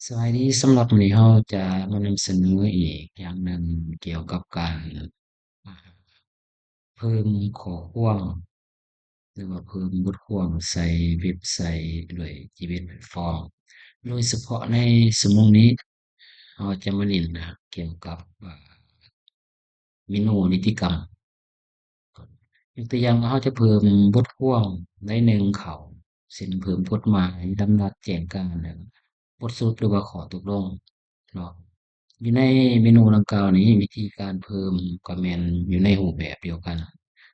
ສະບາຍດີ, ສຳລັບມື້ນີ້ເຮົາຈະມານຳສະເໜີອີກຢ່າງໜຶ່ງກ່ຽວກັບການ ເພີ່ມຂໍ້ຄວາມ ຫຼືວ່າເພີ່ມບົດຄວາມໃສ່ເວັບໄຊດ້ວຍຈີເມວແພລດຟອມ. ໂດຍສະເພາະໃນຊົ່ວໂມງນີ້ ເຮົາຈະມາເນັ້ນກ່ຽວກັບ ເມນູນິຕິກຳ. ຍົກຕົວຢ່າງວ່າເຮົາຈະເພີ່ມບົດຄວາມໃດໜຶ່ງເຂົ້າ ເຊັ່ນເພີ່ມກົດໝາຍ, ດຳລັດ, ແຈ້ງການ, ບົດສຸດ ຫຼືວ່າຂໍ້ຕົກລົງເນາະ. ຢູ່ໃນເມນູດັ່ງກ່າວນີ້ ວິທີການເພີ່ມກໍແມ່ນຢູ່ໃນຮູບແບບດຽວກັນ,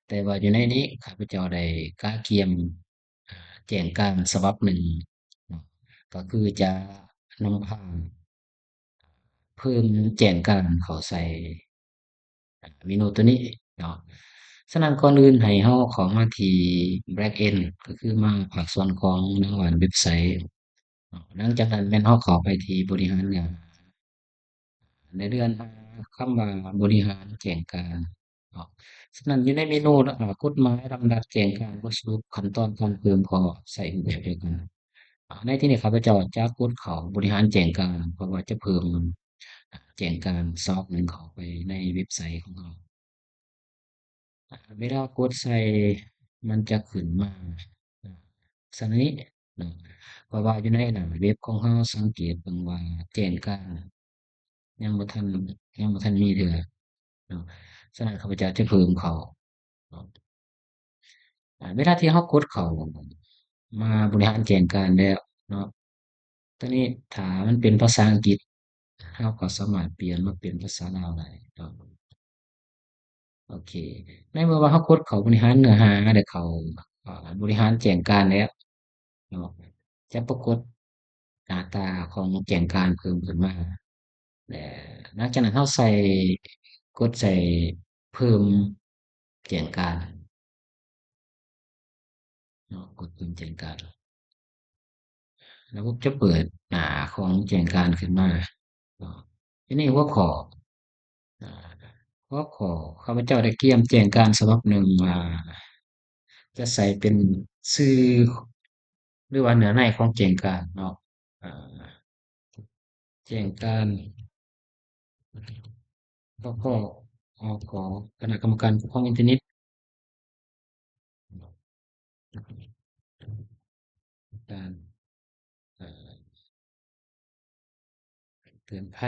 ແຕ່ວ່າຢູ່ໃນນີ້ຂ້າພະເຈົ້າໄດ້ກະກຽມ ແຈ້ງການສະບັບໜຶ່ງເນາະ ກໍຄືຈະນຳພາເພີ່ມແຈ້ງການເຂົ້າໃສ່ເມນູໂຕນີ້ເນາະ. ສະນັ້ນ ກ່ອນອື່ນໃຫ້ເຮົາເຂົ້າມາທີ່ Backend ກໍຄືມາພາກສ່ວນຂອງໜ້າບ້ານເວັບໄຊເນາະ. ຫຼັງຈາກນັ້ນແມ່ນເຮົາເຂົ້າໄປທີ່ບໍລິຫານເນື້ອຫາ ໃນເດືອນຫ້າ ຄຳວ່າບໍລິຫານແຈ້ງການເນາະ. ສະນັ້ນ ຢູ່ໃນເມນູ ອາ ກົດໝາຍ, ດຳລັດ, ແຈ້ງການ, ບົດສະຫຼຸບ, ຂັ້ນຕອນການເພີ່ມ ກໍໃຊ້ຮູບແບບດຽວກັນ. ອາ ໃນທີ່ນີ້ຂ້າພະເຈົ້າຈະກົດເຂົ້າບໍລິຫານແຈ້ງການ ເພາະວ່າຈະເພີ່ມ ອາ ແຈ້ງການສະບັບໜຶ່ງເຂົ້າໄປໃນເວັບໄຊຂອງເຮົາ. ອາ ເວລາກົດໃສ່ມັນຈະຂຶ້ນມາ ອາ ຊະນີ້ເນາະ ເພາະວ່າຢູ່ໃນໜ້າເວັບຂອງເຮົາ ສັງເກດເບິ່ງວ່າແຈ້ງການຍັງບໍ່ທັນ ຍັງບໍ່ທັນມີເທື່ອເນາະ. ສະນັ້ນ ຂ້າພະເຈົ້າຈະເພີ່ມເຂົ້າເນາະ. ອາ ເວລາທີ່ເຮົາກົດເຂົ້າມາບໍລິຫານແຈ້ງການແລ້ວເນາະ, ຕອນນີ້ຖ້າມັນເປັນພາສາອັງກິດ ເຮົາກໍສາມາດປ່ຽນມາເປັນພາສາລາວໄດ້ເນາະ. ໂອເຄ ໃນເມື່ອວ່າເຮົາກົດເຂົ້າບໍລິຫານເນື້ອຫາ ແລະ ເຂົ້າ ອາ ບໍລິຫານແຈ້ງການແລ້ວເນາະ ຈະປາກົດໜ້າຕາຂອງແຈ້ງການເພີ່ມຂຶ້ນມາ ແລະ ຫຼັງຈາກນັ້ນເຮົາໃສ່ ກົດໃສ່ເພີ່ມແຈ້ງການເນາະ, ກົດເພີ່ມແຈ້ງການ. ລະບົບຈະເປີດໜ້າຂອງແຈ້ງການຂຶ້ນມາເນາະ. ທີນີ້ຫົວຂໍ້ ອາ ຫົວຂໍ້ ຂ້າພະເຈົ້າໄດ້ກຽມແຈ້ງການສະບັບໜຶ່ງວ່າ ຈະໃສ່ເປັນຊື່ ຫຼືວ່າເນື້ອໃນຂອງແຈ້ງການເນາະ. ອາ ແຈ້ງການ ປກ ອກ ຄະນະກຳມະການປົກຄອງອິນເຕີເນັດ ການ ເອີ ເຕືອນໄພ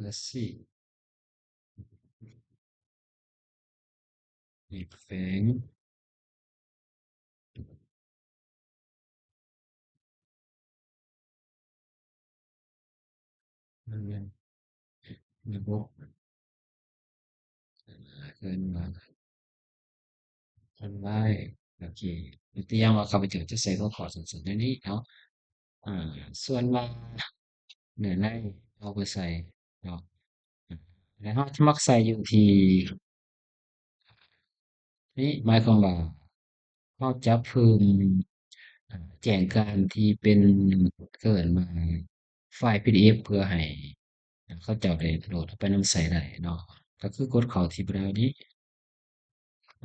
ລະຊີ ເຂດແຂວງ ລະບົບ ເອີ້ນວ່າ ອອນລາຍ. ໂອເຄ ຍົກຕົວຢ່າງວ່າ ຂ້າພະເຈົ້າຈະໃສ່ຫົວຂໍ້ສັ້ນໆ ແນວນີ້ເນາະ. ອາ ສ່ວນວ່າເນື້ອໃນເຮົາກໍໃສ່ເນາະ ແລະ ເຮົາຈະມັກໃສ່ຢູ່ທີ່ ນີ້ໝາຍຄວາມວ່າ ເຮົາຈະເພີ່ມ ອາ ແຈ້ງການທີ່ເປັນ ເອີ້ນວ່າໄຟລ໌ ພີດີເອັຟ ເພື່ອໃຫ້ເຂົາເຈົ້າໄດ້ໂຫຼດເອົາໄປນຳໃຊ້ໄດ້ເນາະ. ກໍຄືກົດເຂົ້າທີ່ບາວນີ້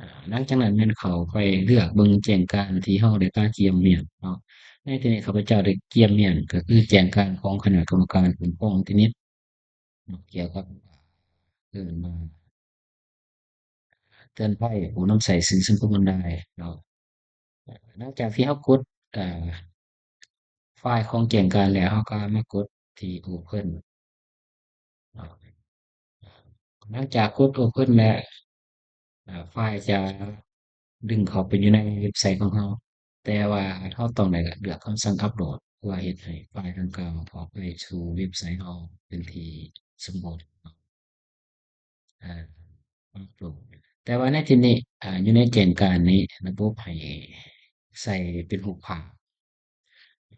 ອາ ຫຼັງຈາກນັ້ນແມ່ນເຂົ້າໄປເລືອກເບິ່ງແຈ້ງການທີ່ເຮົາໄດ້ກະກຽມມ້ຽນເນາະ. ໃນທີ່ນີ້ຂ້າພະເຈົ້າໄດ້ກຽມມ້ຽນ ກໍຄືແຈ້ງການຂອງຄະນະກຳມະການຄຸ້ມຄອງອິນເຕີເນັດ ກ່ຽວກັບ ເອີ້ນວ່າ ເຕືອນໄພຜູ້ນຳໃຊ້ສື່ສັງຄົມອອນລາຍເນາະ. ຫຼັງຈາກທີ່ເຮົາກົດ ອາ ໄຟລ໌ຂອງແຈ້ງການແລ້ວ ເຮົາກໍມາກົດທີ່ Open ເນາະ. ຫຼັງຈາກກົດ Open ແລ້ວ ອາ ໄຟລ໌ຈະດຶງເຂົ້າໄປຢູ່ໃນເວັບໄຊຂອງເຮົາ, ແຕ່ວ່າເຮົາຕ້ອງໄດ້ເລືອກຄຳສັ່ງອັບໂຫຼດ ເພື່ອເຮັດໃຫ້ໄຟລ໌ດັ່ງກ່າວອອກໄປສູ່ເວັບໄຊເຮົາເປັນທີ່ສົມບູນເນາະ. ອາ ແຕ່ວ່າໃນທີ່ນີ້ ອາ ຢູ່ໃນແຈ້ງການນີ້ ລະບົບໃຫ້ໃສ່ເປັນຮູບພາບ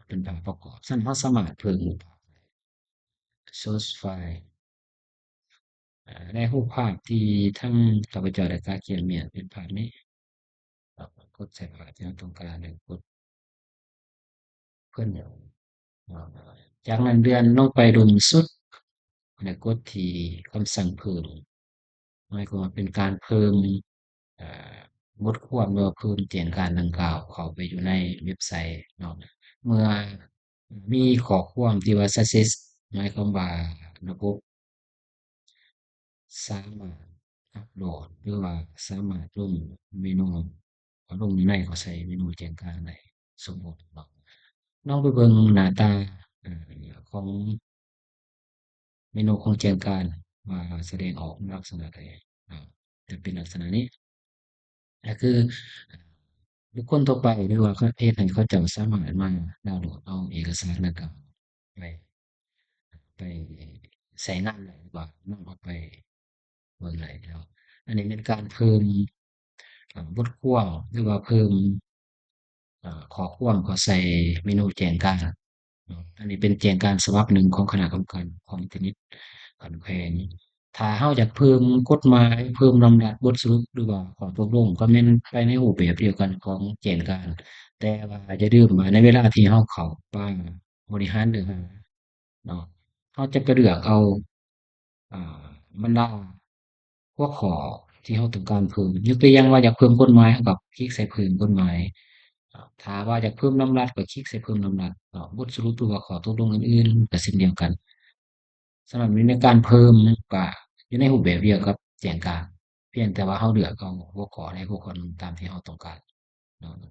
ເປັນພາບປະກອບ. ຊັ້ນເຮົາສາມາດເພີ່ມຮູບພາບ Source File ອາ ໃນຮູບພາບທີ່ທາງຂ້າພະເຈົ້າໄດ້ກະກຽມມ້ຽນເປັນພາບນີ້. ເຮົາກໍກົດໃສ່ພາບທີ່ເຮົາຕ້ອງການ ແລ້ວກົດ ເພີ່ມ. ຈາກນັ້ນເລື່ອນລົງໄປລຸ່ມສຸດ ແລ້ວກົດທີ່ຄຳສັ່ງເພີ່ມ ໝາຍຄວາມວ່າເປັນການເພີ່ມ ເອີ ບົດຄວາມ ຫຼືວ່າເພີ່ມແຈ້ງການດັ່ງກ່າວເຂົ້າໄປຢູ່ໃນເວັບໄຊເນາະ. ເມື່ອມີຂໍ້ຄວາມທີ່ວ່າ success ໝາຍຄວາມວ່າລະບົບສາມາດອັບໂຫຼດ ຫຼືວ່າສາມາດລົງເມນູ ລົງຢູ່ໃນກໍໃສ່ເມນູແຈ້ງການໄດ້ ສົມມຸດເນາະ. ລອງໄປເບິ່ງໜ້າຕາ ເອີ ຂອງ ເມນູຂອງແຈ້ງການວ່າສະແດງອອກລັກສະນະໃດເນາະ. ຈະເປັນລັກສະນະນີ້ ກໍຄືບຸກຄົນທົ່ວໄປ ຫຼືວ່າເຮັດໃຫ້ເຂົາເຈົ້າສາມາດມາດາວໂຫຼດເອົາເອກະສານດັ່ງກ່າວໄປ ໄປໃຊ້ງານໄດ້ ຫຼືວ່ານຳເອົາໄປເບິ່ງໄດ້ເນາະ. ອັນນີ້ແມ່ນການເພີ່ມ ເອີ ບົດຄວາມ ຫຼືວ່າເພີ່ມ ເອີ ຂໍ້ຄວາມເຂົ້າໃສ່ເມນູແຈ້ງການເນາະ. ອັນນີ້ເປັນແຈ້ງການສະບັບໜຶ່ງຂອງຄະນະກຳມະການຂອງອິນເຕີເນັດຂັ້ນແຂວງ. ຖ້າເຮົາຢາກເພີ່ມກົດໝາຍ, ເພີ່ມລຳດັບ, ບົດສະຫຼຸບ ຫຼືວ່າຂໍ້ຕົກລົງ ກໍແມ່ນໄປໃນຮູບແບບດຽວກັນຂອງແຈ້ງການ, ແຕ່ວ່າຢ່າລືມວ່າໃນເວລາທີ່ເຮົາເຂົ້າໄປບໍລິຫານເນື້ອຫາເນາະ, ເຮົາຈະໄປເລືອກເອົາ ອ່າ ບັນດາຫົວຂໍ້ທີ່ເຮົາຕ້ອງການເພີ່ມ. ຍົກຕົວຢ່າງວ່າຢາກເພີ່ມກົດໝາຍ, ເຮົາກໍຄລິກໃສ່ເພີ່ມກົດໝາຍ. ຖ້າວ່າຢາກເພີ່ມລຳດັບ, ກໍຄລິກໃສ່ເພີ່ມລຳດັບເນາະ. ບົດສະຫຼຸບ ຫຼືວ່າຂໍ້ຕົກລົງອື່ນໆ ກໍເຊັ່ນດຽວກັນ. ສຳລັບໃນການເພີ່ມ ກໍຢູ່ໃນຮູບແບບດຽວກັບແຈ້ງການ, ພຽງແຕ່ວ່າເຮົາເລືອກເອົາຫົວຂໍ້ໃດຫົວຂໍ້ໜຶ່ງຕາມທີ່ເຮົາຕ້ອງການເນາະ.